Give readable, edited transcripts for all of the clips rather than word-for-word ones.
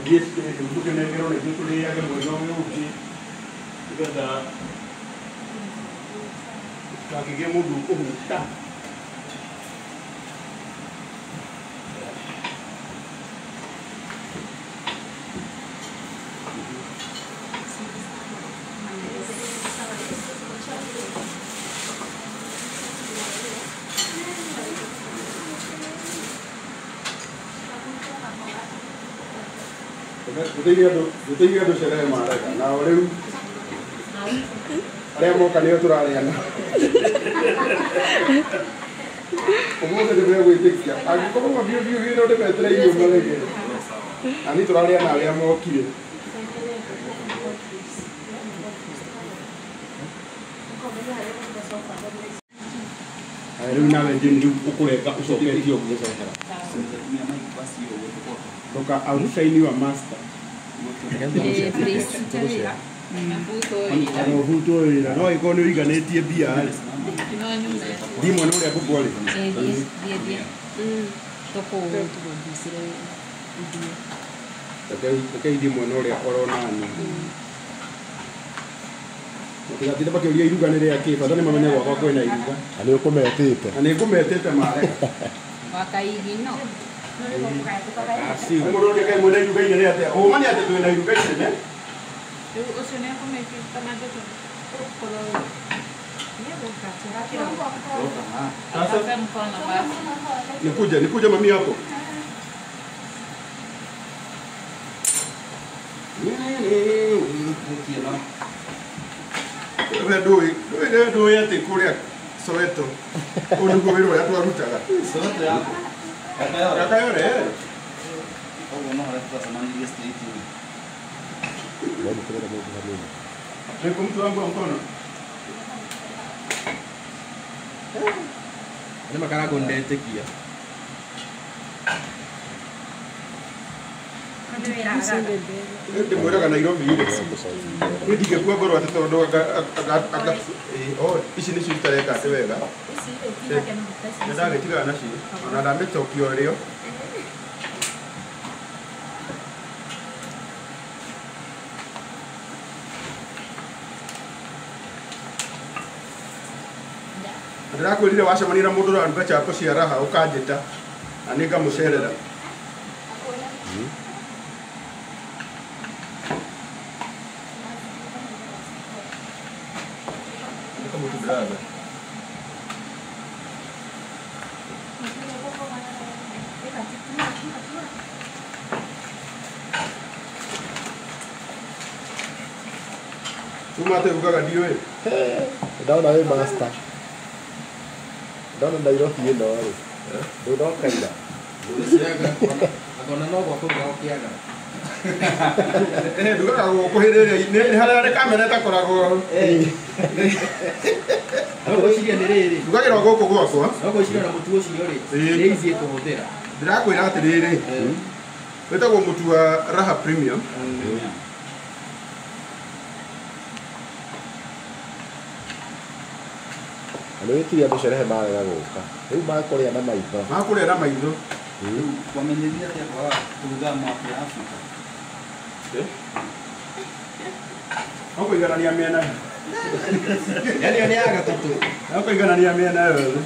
Ithiĩ tũkĩnengerwo na ithuĩ tũrĩage mwena ũyũ ũngĩ nĩgetha gũtikakĩgĩe mũndũ ũkũhuta. Gũteithia andũ sherehe marega nao rĩu arĩa moka nĩo tũrarĩana. Ũmũthĩ nĩ megwĩtĩkia angĩkorwo ma biũ biũ biũ no ndĩmetere irio marege na niĩ tũrarĩa na arĩa mokire. Rĩu nawe Jane rĩu ũkũrenga ũcoketie ũguo. Ndoka outshine your master. Kana ũhutwo wĩra no ĩkorwo nĩ ũiganĩtie mbia rĩ. Thiĩ mwena ũrĩa ngũkũ rĩ. Reke ithiĩ mwena ũrĩa oronani. Matigatinde makĩũria iruga nĩ rĩa kĩ, bata nĩ mamenye gwakwa kwĩna iruga. Na nĩ ũkũmetĩte. Na nĩ ngũmetĩte marega. Mũndũ ũrĩa kaĩ mwĩna iruga inene atĩa? Ũma nĩ atĩ twĩna iruga inene. Sasa nikuje mami hapo. We ndũĩ atĩ kũrĩa Soweto kũu nĩkuo wĩra ũrĩa twarutaga. Soweto yako. Yakayore. Koguo no harĩa tũtacemanirie street-inĩ. Niko mtu wangu wa mkono. Nĩ makaragwo ndetĩkia. Ndĩmwĩraga Nairobi rĩ. Niĩ ndingĩkua ngoro atĩ tondũ anga ici nĩcio itareka atĩ wega. Nĩ ndagĩtigana nacio ona ndamĩcokia o rĩo. Ndĩrakwĩrire wacemania na mũndũ ũraruga chapo cia raha ũkanjĩta na nĩ ngamũcerera. Uma te ugaga ndiũĩ. Ndona wĩ master. Ndona Nairobi ĩno rĩ. Ndũnoka ira. Akona no gwakũ ũkĩaga. Ndugaga gũkũ hĩndĩ ĩrĩa nĩ harĩa kamera ĩtakoragwo. No ngwĩciria nĩ rĩrĩ. Ndugagĩrwo gũkũ gwakwa. No ngwĩciria na mũtu ũcio rĩ. Nĩ easy kũhũthĩra. Ndĩrakwĩra atĩrĩrĩ. Wĩtagwo mũtu wa Raha Premium. Na nĩ wĩtirie andũ sherehe marega gũka. Rĩu makũrĩa na maitho. Makũrĩa na maitho. Wamenyeria atĩa kwaga kũruga map ya Afrika? No kũiganania mĩena. Yaani ĩyo nĩ ya gatatũ. No kũiganania mĩena yothe.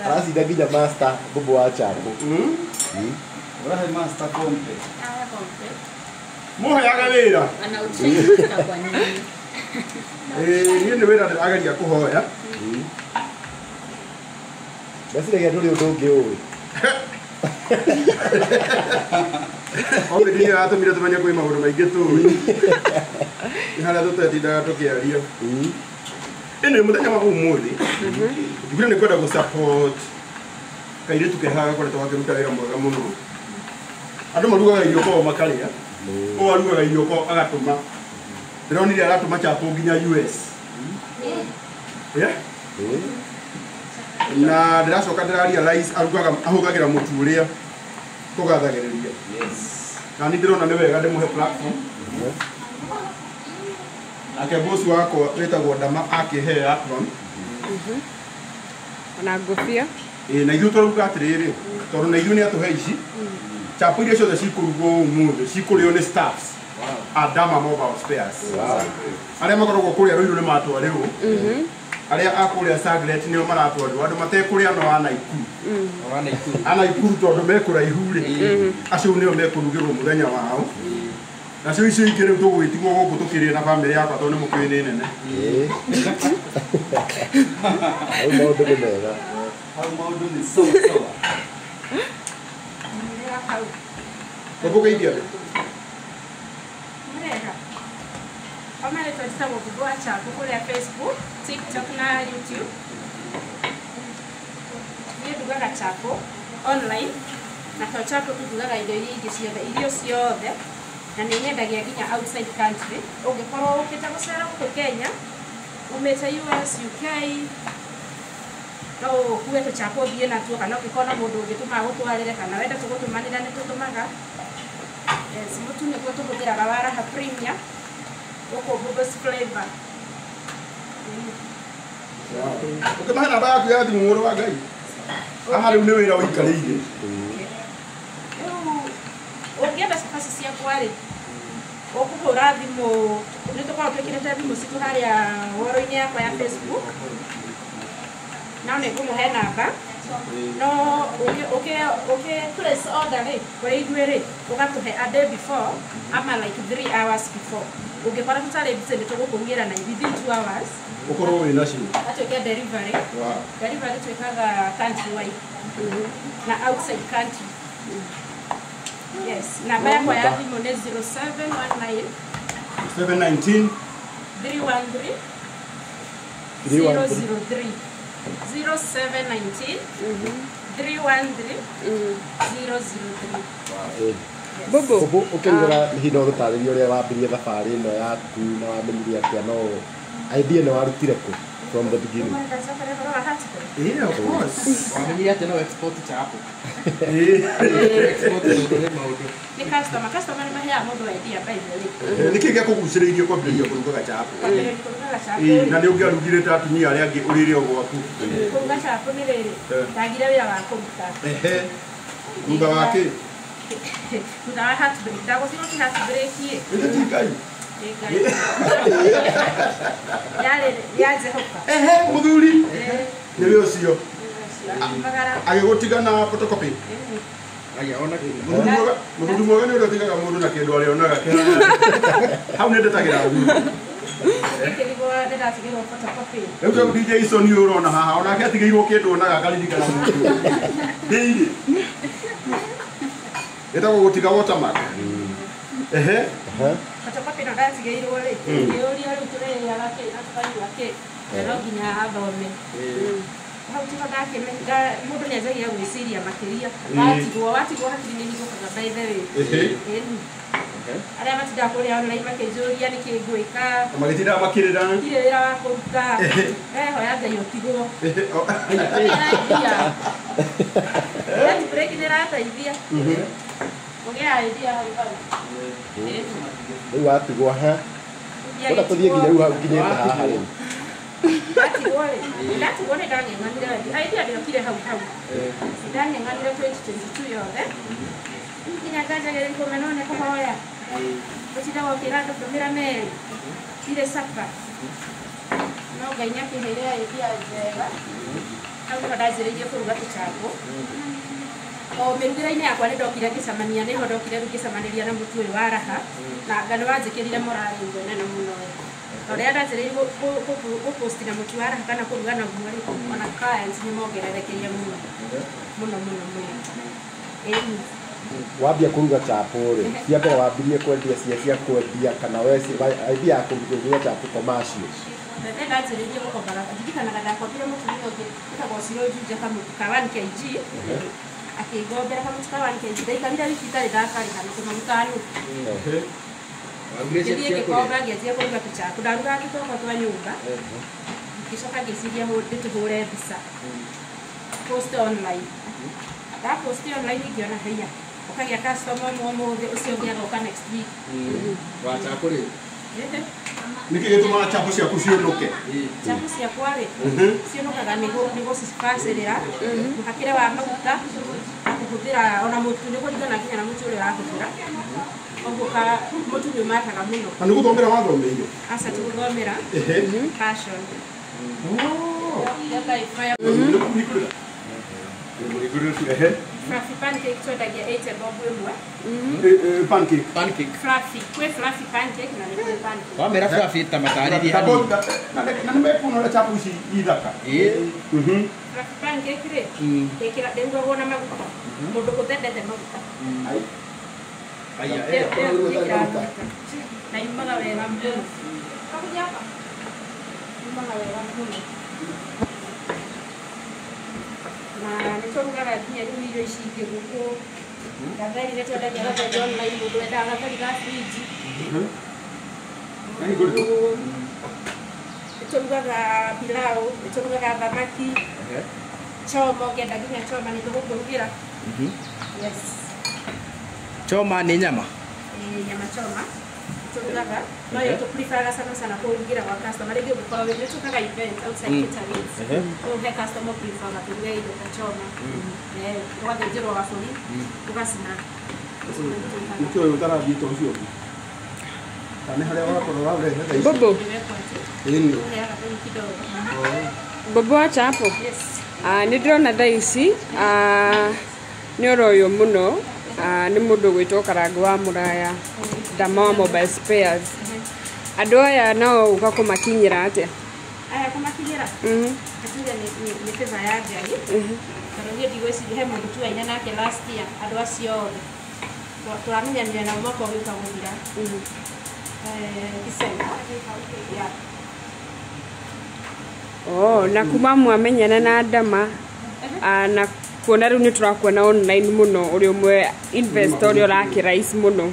Aracinda nginya master mbũmbũ wa chapo. Ũrahe master kompe. Mũheaga wĩra. Niĩ nĩ wĩra ndĩrageria kũhoya. Ndeciragia ndũrĩ ũndũ ũngĩ ũĩ. Covid nĩyo yatũmire tũmenye kwĩ maũndũ maingĩ tũĩ. Nĩ harĩa tũtetindaga tũkĩaria. Ĩno mũthenya wa ũmũthĩ njugire nĩ kwenda gũ support kairĩtu ke haha gakoretwo gakĩruta wĩra mwega mũno. Andũ marugaga irio kwao makarĩa. Ũyũ arugaga irio kwao agatũma. Ndĩronire aratũma chapo nginya US. Yeah? Na ndĩracoka ndĩra realize arugaga ahũthagĩra mũtu ũrĩa tũgathagĩrĩria. Na nĩ ndĩrona nĩ wega ndĩmũhe platform. Nake boss wakwa wĩtagwo Ndama akĩhe apron. Ona ngũbia. Ĩĩ na ithuĩ tũrauga atĩrĩrĩ tondũ na ithuĩ nĩ atũhe ici. Chapo iria ciothe cikũrugwo ũmũthĩ cikũrĩo nĩ staffs Adama Mobile Spares. Arĩa makoragwo kũrĩa Ruiru nĩ matwarĩrwo. Arĩa a kũrĩa Sagret nĩo maratwarĩrwo. Andũ matekũrĩa no a Naikuru. A Naikuru tondũ me kũraihu rĩ, acio nĩo mekũrugĩrwo mũthenya wao. Nacio icio ingĩ rĩu tũgũgĩtigwo gũkũ tũkĩrĩe na bamĩrĩ yakwa tondũ nĩ mũkĩũĩ nĩ nene. Hau maũndũ nĩ mega. Hau maũndũ nĩ sawa sawa. Ũkũgeithia andũ? Murega. Kwa twetagwo Google wa Chapo kũrĩa Facebook, TikTok na YouTube. Niĩ ndugaga chapo online na to chapo tu ndugaga indo iria ingĩ ciothe, irio ciothe na nĩ nyendagia nginya outside country. Ũngĩkorwo ũkĩte gũcera gũkũ Kenya, umĩte US, UK, no ũkue tũchapo ũthiĩ natuo, kana ũngĩkorwo na mũndũ ũngĩtũma agũtwarĩre kana wenda tũgũtũmanĩra nĩ tũtũmaga. Yes, mũtu nĩguo tũhũthĩraga wa Raha Premier gũkũ Bubbles Flavor. Ũkĩmahe namba yaku ya thimũ mũrũ wa Ngai. Haha rĩu nĩ wĩra ũikarĩire. Rĩu ũngĩenda cabaci ciakwa rĩ, ũkũhũra thimũ, nĩ tũkoragwo twĩkĩrĩte thimũ citũ harĩa woro-inĩ yakwa ya Facebook. No nĩ ngũmũhe namba. No ũkĩ place order rĩ, kũrĩ ithuĩ rĩ, ũgatũhe a day before ama like 3 hours before. Ũngĩkora tũtarĩ busy nĩ tũgũkũrugĩra na within 2 hours. Ũkorwo wĩ nacio. Atuĩke delivery. Delivery twĩkaga country wide na outside country. Yes, namba yakwa ya thimũ nĩ 0719 719 313 003 0719 313 003. Bobo Bobo ũkĩrugĩra hihi no ũtũtarĩrie ũrĩa wambirie thabarĩ ĩno yaku na wamenyire atĩa no idea nĩ warutire kũ from the beginning? Yeah, of course. Wamenyire atĩa no export chapo? Export nĩ maũndũ. Nĩ customer nĩ maheaga mũndũ idea by the way. Nĩkĩ gĩakũgucĩrĩirie kwambĩrĩria kũrugaga chapo? Kwambĩrĩria kũrugaga chapo. Na nĩ ũngĩarugire ta atumia arĩa angĩ ũrĩre o gwaku. Kũruga chapo nĩ rĩrĩ, ndagire wĩra wa kũruta. Thutha wa kĩ? Thutha wa heartbreak. Ndagũcirwo ti heartbreak ĩ. Ĩĩ ti Ngai. Yarĩ ya Jehova. Ehe, mũthuri. Nĩwe ũcio. Agĩgũtiga na photocopy. Mũthuri mwega nĩ ũrĩa ũtigaga mũndũ na kĩndũ arĩonaga. Hau nĩ ndetagĩra ũguo. Ngĩkĩrigwo nĩndatigĩrwo photocopy. Rĩu ta DJ Sony ũrona haha onake atigĩirwo kĩndũ onaga akaririkana mũndũ. Ndĩirĩ. Ĩtagwo gũtiga watermark. Ehe. Photocopy ĩno ndatigĩirwo rĩ, ngĩũria rĩu tũrĩaga kĩ na tũkanyua kĩ, na no nginya athome. Hau tiho ndakĩmenya mũndũ nĩ anjagia gwĩciria makĩria. Watigwo hakiri nĩ ihingũkaga by the way. Arĩa matindaga kũrĩa online makĩnjũria nĩkĩ ngwĩka. Magĩtindaga makĩrĩra. Ndirĩ wĩra wa kũruta. Hoya Ngai ũtigwo. Heartbreak nĩ ĩrateithia. Kũgĩa idea hau hau. Rĩu watigwo ha? Ũka tũthiĩ nginya rĩu hau nginyĩte haha rĩu. Ndatigwo rĩ, ndatigwo nĩ ndang'eng'anire idea ndĩokire hau hau. Ndang'eng'anire 2022 yothe. Nginya nganjagĩrĩria kũmena nĩ kũhoya. Gũtindaga ũkĩra andũ ndũmĩra merĩ. Ndirĩ saba. No Ngai nĩakĩheire idea njega. Hau nĩho ndanjĩrĩirie kũruga tũchapo. O mĩrugĩre-inĩ yakwa nĩ ndokire ngĩcemania nĩho ndokire rĩu ngĩcemanĩria na mũtu ũyũ wa Raha na anga nĩ wanjĩkĩrire morale nene mũno. Tondũ rĩrĩa ndanjĩrĩirie gũpost na mũtu wa Raha kana kũruga naguo rĩ, ona clients nĩ mongererekeire mũno mũno mũno mũno. Ĩni. Wambia kũruga chapo rĩ, cia mbere wambirie kwendia cia kwendia kana we idea ya kũruga chapo commercial? Mbere ndanjĩrĩirie gũkombaga, ndirikanaga ndakombire mũtumia ũngĩ wĩtagwo Ciro Juja kamũtu ka 1 kg. Akĩngombera kamũtu ka 1 kg. Ndaikarire wiki itarĩ ndakarĩha na tũmaguta nuthu. Ngĩthiĩ ngĩkomba ngĩanjia kũruga tũchapo. Ndarugaga tũtwakwa twa nyũmba. Ngĩcoka ngĩciria ndĩtũhũre mbica. Post online. Ndapost online ngĩona haiya. Ũkagĩa customer ũmwe ũmũthĩ, ũcio ũngĩ agoka next week. Wa chapo rĩ? Nĩkĩ gĩtũmaga chapo ciaku ciũnũke? Chapo ciakwa rĩ, ciũnũkaga nĩ gũcibacĩrĩra, mũhakĩre wa maguta, na Kũhũthĩra ona mũtu nĩ kũringana nginya na mũtu ũrĩa ũrahũthĩra. Ũguo ka mũtu nĩ ũmataga mũno. Na nĩ gũthomera wathomeire? Aca ti gũthomera. Passion. Oh. Nĩ Ehe. Fluffy pancake twendagia 80 bob ĩmwe. Pancake. Pancake. Fluffy, kwĩ fluffy pancake na nĩ kwĩ pancake. Wamera fluffy ta matarĩrie hanini. Na nĩ mekuona ũrĩa chapo ici ithaka. Ĩĩ. Fluffy pancake rĩ, ĩkĩra ndĩrugagwo na maguta. Mũndũ ũtendete maguta. Ai. Aya. Na yumaga wega mũno. Yumaga wega mũno. Na nĩ tũrugaga nginya rĩu irio ici ingĩ gũkũ. Gatheri nĩ twendagia gatheri online, mũndũ wendaga gatheri ga fridge. Nĩ tũrugaga pilau, nĩ tũrugaga thamaki, choma, ũngĩenda nginya choma nĩ tũgũkũrugĩra. Yes. Choma nĩ nyama? Nyama choma. Tũrugaga. No yo tũ-preferaga sana sana kũrugĩra gwa customer. Rĩngĩ ũngĩkorwo nĩ tũkaga event outside catering. So he customer preferaga tũruge indo ta choma. Ũgathĩnjĩrwo gabũri, ũgacina. Nĩkĩo ũyũ ũtarathiĩte ũcio ũngĩ. Kana nĩ harĩa wakorwo warehe thaa ici. Bobo. Ĩni. Bobo wa chapo. Yes. Nĩ ndĩrona thaa ici nĩ ũroywo mũno nĩ mũndũ ũgwĩtwo Karangũ wa Mũraya, Ndama wa Mobile Spares. Andũ aya nao ũka kũmakinyĩra atĩa? Aya kũmakinyĩra? Atuge nĩ favor ya Ngai. Tondũ niĩ ndigwĩciria he mũndũ tuaine nake last year, andũ acio othe. Tũramenyanire nao mwaka ũgĩũka gũthira. December. Yeah. Oh, na kuma mwamenyana na Ndama na kuona rĩu nĩ tũrakuona online mũno ũrĩ ũmwe investor ũrĩa ũrakĩrais mũno.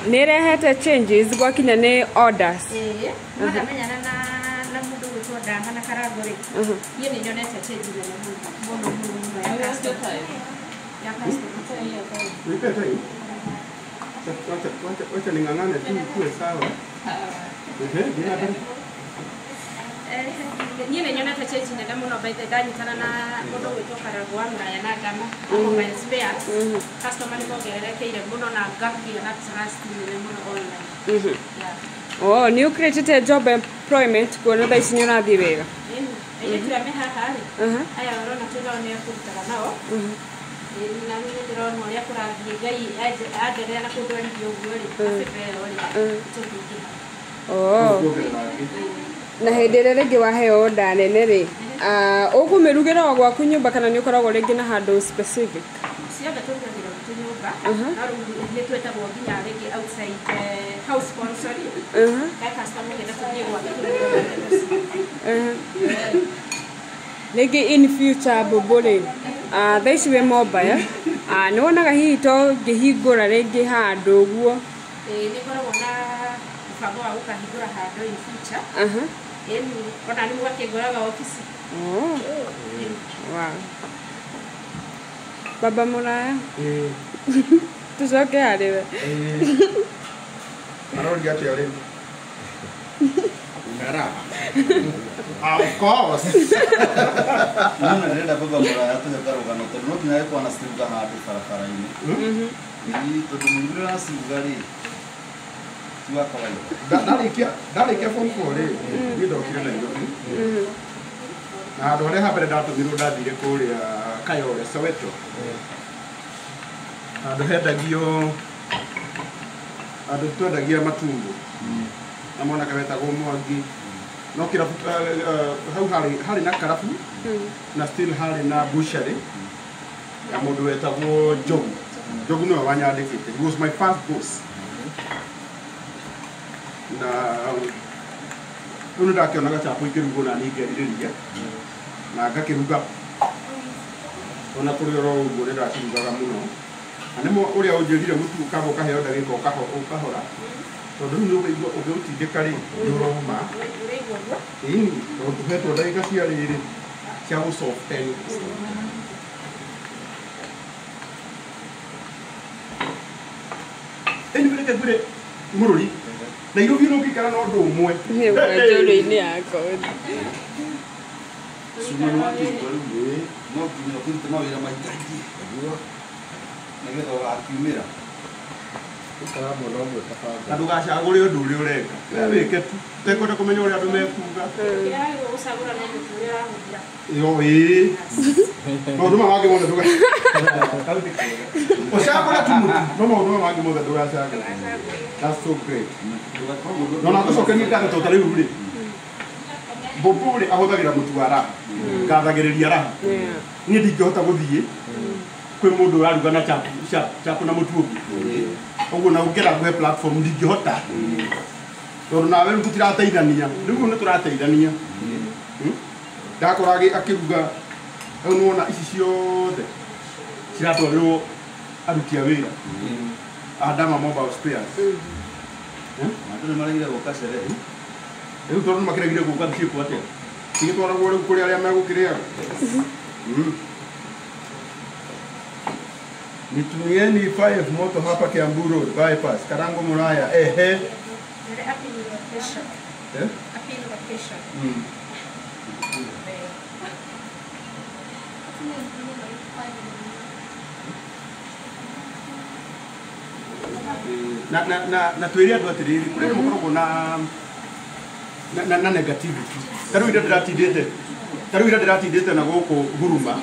Nĩ ĩrehete changes gwakinya nĩ orders. Ĩĩ, mwamenyana na mũndũ ũgwĩtwo Ndama na Karangũ rĩ, niĩ nĩ nyonete change nene mũno mũno mũno ya customer. Ya customer. Nipe time. Wacha ning'ang'ane tu ikuwe sawa. Ehe, nina mbere. Niĩ nĩ nyonete change nene mũno by the ndanyitana na mũndũ ũgwĩtwo Karangũ wa Mũraya na Ndama Mobile Spares. Customer nĩ mongererekeire mũno na ngakĩgĩa na trust nene mũno online. Yeah. Oh, nĩ ũcreatĩte job employment kuona thaa ici nĩ ũrathiĩ wega. Airĩtu aya me haha rĩ, aya ũrona twĩ nao nĩo tũrutaga nao. Na rĩu nĩ ndĩrona ũrĩa kũrathiĩ Ngai anderera na kũndwarithia ũguo rĩ, abebe ĩyo rĩ, tũkĩingĩha. Oh. Na hĩndĩ ĩrĩa rĩngĩ waheo order nene rĩ, ũkũmĩrugĩra o gwaku nyũmba kana nĩ ũkoragwo rĩngĩ na handũ specific? Ciothe tũrugagĩra gwitũ nyũmba, no rĩu nĩ twĩtagwo nginya rĩngĩ outside house sponsoring. He customer ũngĩenda tũthiĩ gwake tũrugĩre gwake mũciĩ. Rĩngĩ in future Bobo rĩ, thaa ici wĩ mobile, nĩ wonaga hihi to ngĩhingũra rĩngĩ handũ ũguo? Ĩĩ, nĩ ngoragwo na mũbango wa gũkahingũra handũ in future. Ĩni, ona nĩ mũgakĩngoraga obici. Oh. Wow. Baba Mũraya. Tũcoke harĩ we. Aroria atĩa rĩu? Ngara. Of course. Niĩ ona ndĩrenda Baba Mũraya tũhe karũgano tondũ no nginya agĩkorwo anaciruga handũ barabara-inĩ. Ĩĩ, tondũ mũrugĩre ũraciruga rĩ, ti wa kawaida. Ndarĩkia form 4 rĩ, niĩ ndokire Nairobi. Na handũ harĩa ha mbere ndatũmirwo ndathire kũrĩa Kayole, Soweto. Handũ hendagio, handũ twendagia matumbo. Na mwanake wetagwo Mwangi. No kĩrabu, hau harĩ na karabu na still harĩ na butchery ya mũndũ wetagwo Njogu. Njogu nĩwe wanyandĩkĩte. He was my first boss. Na rĩu nĩ ndakĩonaga chapo ikĩrugwo na niĩ ngerirĩria na ngakĩruga ona kũrĩ oro ũguo nĩ ndacirugaga mũno. Na nĩ ũrĩa ũnjĩrire mũtu ũkamba ũkaheo ndagĩka ũkahora tondũ rĩu nĩ ũkũigua ũngĩũtindĩka rĩ nĩ ũroma. Ũraigua ũguo? Ĩni, tondũ tũhetwo ndagĩka cia rĩrĩ cia gũ soften. Ĩni reke ngwĩre mũrũri, Nairobi no ũngĩikara na ũndũ ũmwe. Nĩ njũrũ-inĩ yakwa. Cuma nĩ wakĩigua rĩu no nginya ũkĩrute mawĩra maingĩ nĩgetha ũgakiumĩra. Ũkara mwena ũmwe kabanga. Na ndũgacagũre ũndũ ũrĩa ũreka. We wĩke tu. Ũtekwenda kũmenya ũrĩa andũ mekuga. Kĩrĩa wagĩrĩirwo gũcagũra no mũtu ũrĩa ũrahũthĩra. Yo ĩĩ. Maũndũ maya mangĩ mothe ndũga. Ũcagũre tu mũtu. No maũndũ maya mangĩ mothe ndũgacagũre. That's so great. No na ngũcokerie ngatho tondũ ta rĩu rĩ. Mbũmbũ rĩ ahũthagĩra mũtu wa raha. Ngathagĩrĩria raha. Niĩ ndingĩhota gũthiĩ kwĩ mũndũ ũraruga na chapu na mũtu ũngĩ. Ũguo na ũngĩenda kũhe platform ndingĩhota. Tondũ nawe rĩu tũtirateithania. Rĩu nĩ tũrateithania. Ndakora akĩruga rĩu nĩwona ici ciothe ciratwarĩrwo aruti a wĩra. Adama mobile spares. Andũ nĩ maregire gũka sherehe. Rĩu tondũ nĩmakĩregire gũka ciĩkwo atĩa? Cigĩtwaragwo rĩu kũrĩ arĩa megũkĩrĩaga. Nitumieni 5 moto hapa Kiambu Road bypass Karango Muraya ehe. Eh? Na na na na twĩre andũ atĩrĩrĩ kũrĩ andũ makoragwo na negativity. Ta rĩu ira ndĩratindĩte na gũkũ Huruma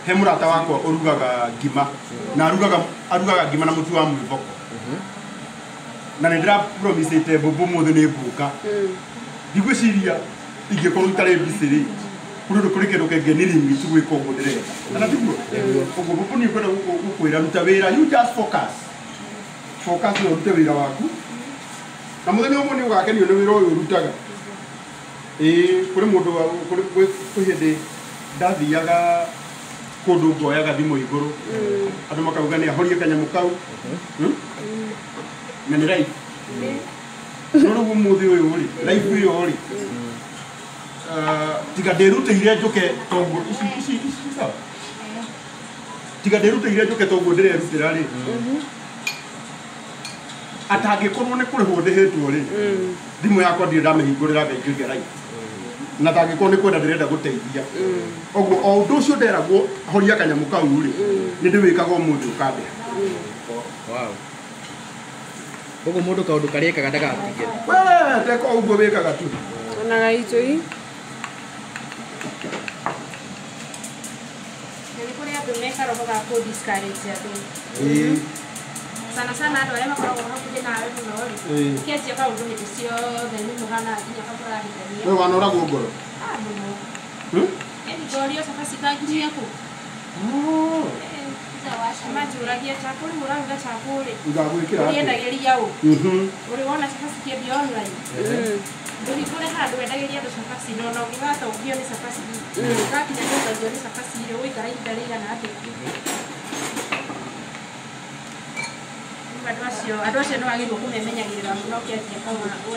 he mũrata wakwa ũrugaga ngima na arugaga ngima na mũtu wa mwĩboko na nĩ ndĩrapromisĩte mbũmbũ mũthĩ nĩ ngũka. Ndigwĩciria ingĩkorwo itarĩ busy rĩ kũrĩ kĩndũ kĩngĩ nĩ limit gwĩka ũguo ndĩrenda. Kana tiguo? Ũguo mbũmbũ niĩ ngwenda gũkwĩra ruta wĩra, you just focus. Focus na ũrute wĩra waku na mũthenya ũmwe nĩ ũgakenio nĩ wĩra ũyũ ũrutaga. Ĩĩ kũrĩ mũndũ kwĩ hĩndĩ ndathiaga kũndũ ngoyaga thimũ igũrũ andũ makauga nĩ ahorie kanyamũ kau na nĩ life. No rĩu ũmũthĩ ũyũ rĩ life ĩyo rĩ tiga ndĩrutĩire njũke toguo ici sawa. Tiga ndĩrutĩire njũke toguo ndĩrerutĩra rĩ atangĩkorwo nĩ kũrĩhwo ndĩhĩtwo rĩ thimũ yakwa ndirĩ ndamĩhingũrĩra ngaingĩria live na tangĩkorwo nĩ kwenda ndĩrenda gũteithia. Ũguo o ũndũ ũcio nderagwo horia kanyamũ kau rĩ nĩ ndĩwĩkaga ũmũthĩ ũkandĩha. Wow. Ũguo mũndũ kaũndũ karĩa ekaga ndagatige. We teka ũguo wĩkaga tu. Onaga itũi. Nĩ kũrĩ andũ mekaroho ga kũ discourage andũ. Sana sana andũ arĩa makoragwo hakuhĩ nawe mũno rĩ. Ũkĩanjia kaũndũ hĩndĩ ciothe nĩ mũhana nginya kamũrahithania. We wanoragwo ngoro? Ah mũno. Ĩni ngorio cabaci kanginyia kũ? Manjũragia chapo rĩ ũraruga chapo rĩ. Ngagwĩkĩra atĩa? Ũrĩendagĩria ũ? Ũrĩ wona cabaci kĩendio online? Ndũhingũre handũ wendagĩria andũ cabaci no na ũngĩgatongio nĩ cabaci ũgakinya gũtongio nĩ cabaci rĩ ũgũikara ihinda rĩigana atĩa? Andũ acio nĩ wagĩrĩirwo kũmemenyagĩrĩra mũno ũkĩanjia kaũndũ.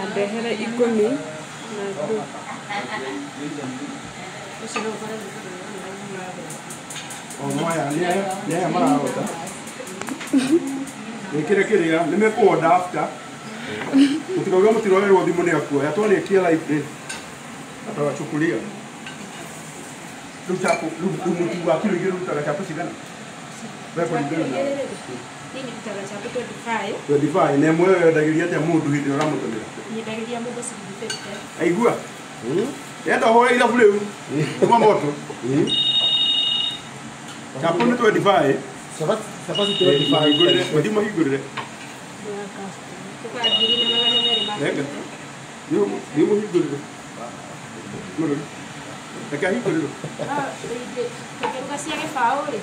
Andehere ikũmi na ndũ. Ũcio no ũkore nĩ ũndũ wa O maya nĩ aya marahota. Wĩkĩre kĩrĩa nĩ mekũorder after. Mũtikauge mũtiroerwo thimũ nĩ akuoya twarĩkia live rĩ atawachukulia. Rĩu chapo rĩu mũtu wa kilo igĩrĩ ũrutaga chapo cigana? We kũringana na Niĩ ndutaga chapo 25. 25 na ĩmwe ĩyo wendagĩria atĩa mũndũ hĩndĩ ĩrĩa ũramũtũmĩra? Nyendagĩria mũndũ ciringi 50. Aigua? Enda ũhoe irabu rĩu kuma moto. Chapo nĩ 25. Cabaci 25. Mũthiĩ mũhingũrĩre. Tũka 2,250. Reke. Thiĩ mũhingũrĩre. Mũrori. Reke ahingũrĩrwo. No tũngĩruga cia gĩbaũ rĩ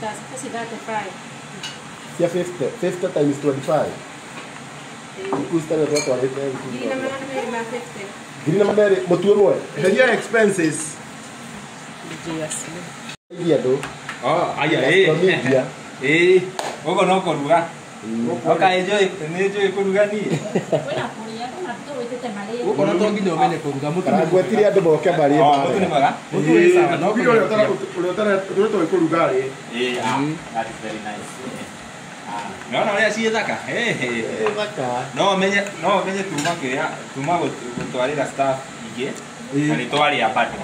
ta cabaci 35. Cia 50, 50 times 25. Ikusta twatwarĩte 2,250. Ngiri na magana merĩ mũtu ũmwe. Heria expenses. Iria andũ. Oh, aya ĩ. Media. Ĩ, ũguo no kũruga. Oka enjoy, nĩ njũĩ kũruga niĩ. Kwĩna kũrĩa na tũwĩtĩte marĩa. Gũkũ no to nginya ũmenye kũruga mũtu. Kana ngwetire andũ moke marĩe Oh, mũtu nĩ mwega. Mũtu wĩ sawa no Ũrĩa ũrĩa ũtoĩ kũruga rĩ. Ĩ, ah, that is very nice. Naona ũrĩa ciĩ thaka. No menye tuma kĩrĩa tuma gũtwarĩra staff ingĩ na nĩ twarĩa bado.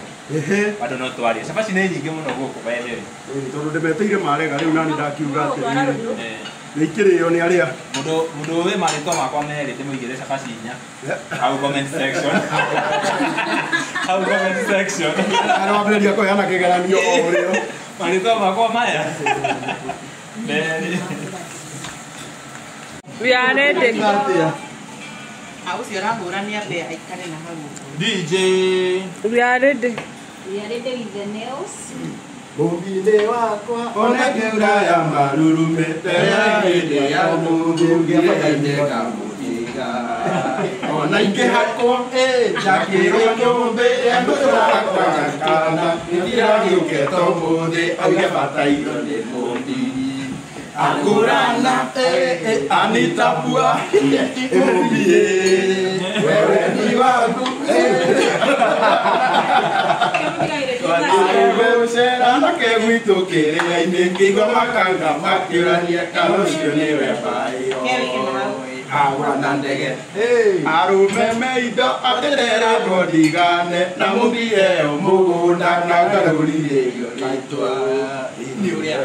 Bado no twarĩa. Cabaci nĩ nyingĩ mũno gũkũ by the way. Tondũ ndĩmetĩire marega rĩu nani ndakiuga atĩrĩrĩ. Nĩ ikĩrĩo nĩ arĩa. Mũndũ wĩ marĩtwa makwa merĩ ndĩmũigĩre cabaci inya. Hau comment section. Hau comment section. Arĩa wambĩrĩria kũheana kĩgeranio o ũrĩo. Marĩtwa makwa maya. Merĩ. We are ready. DJ. We are ready. We are ready with the nails. Mũmbinĩ wakwa ona ngiura ya marurumĩte ya hĩndĩ ya mũthũngĩrĩire ngamũtiga ona ingĩhakwo njakĩrwo nyũmbĩ ya mũtũrakwa kana nĩndiragĩũkĩte ũmũthĩ auge batairo nĩ mũmbi Akurana, Anita Pua, Mũmbi wewe ni wangu Anake gwitũ kĩrĩra-inĩ ngĩigua makanga makĩũrania kana ũcio nĩwe mbaĩyo agũra na ndege arũme me indo atĩreragwo ndigane na mũmbi eo mũgũnda na ngarũrire irio rĩtwa nĩ ũrĩa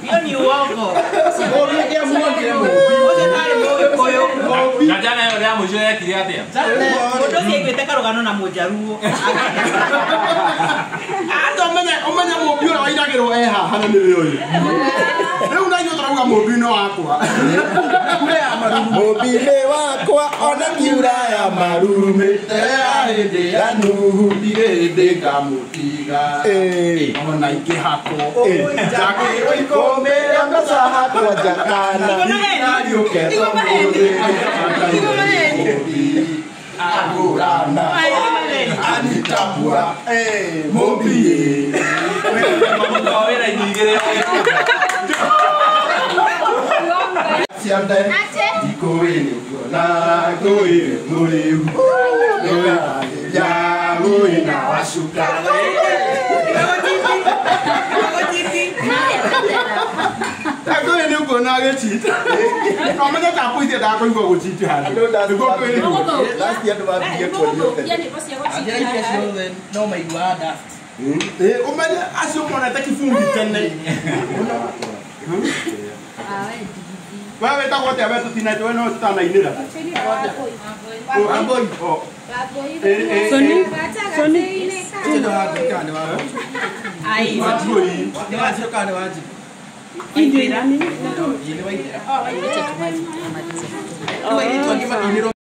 Hiyo ni uongo. Na jana yo ya mũico yekire atĩa? Mũndũ ũcio aiguĩte karũgano na mũnjaruo. Ata ũmenye mũmbi ũrĩa wainagĩrwo e haha na nĩwe ũyũ. Rĩu na ithuĩ tũrauga mũmbi no wakwa. Mũmbi-inĩ wakwa ona ngiura ya marurumĩte ya hĩndĩ ya Nuhu ndirĩ hĩndĩ ngamũtiga ona ingĩhakwo njakĩrwo ikũmbĩ rĩa mbeca hakwa njakana ndiriũkĩte ũmũthĩ agũrana Anita Pua mũmbi ciande ikũĩ nĩũkuona ngũĩ mũrĩu ya ngũĩ na wacuka ngũĩ nĩũkuona agĩchita no menye ta kũithia ndakũigua gũchita handũ nĩguo kwĩrĩgwo last year andũ mambirie kuonio tene no maiguaga dust ũmenye acio monete kibungi tene wewe wĩtagwo atĩa we tũtinaitwo we no tũtanainĩra Soni Soni Nĩ wa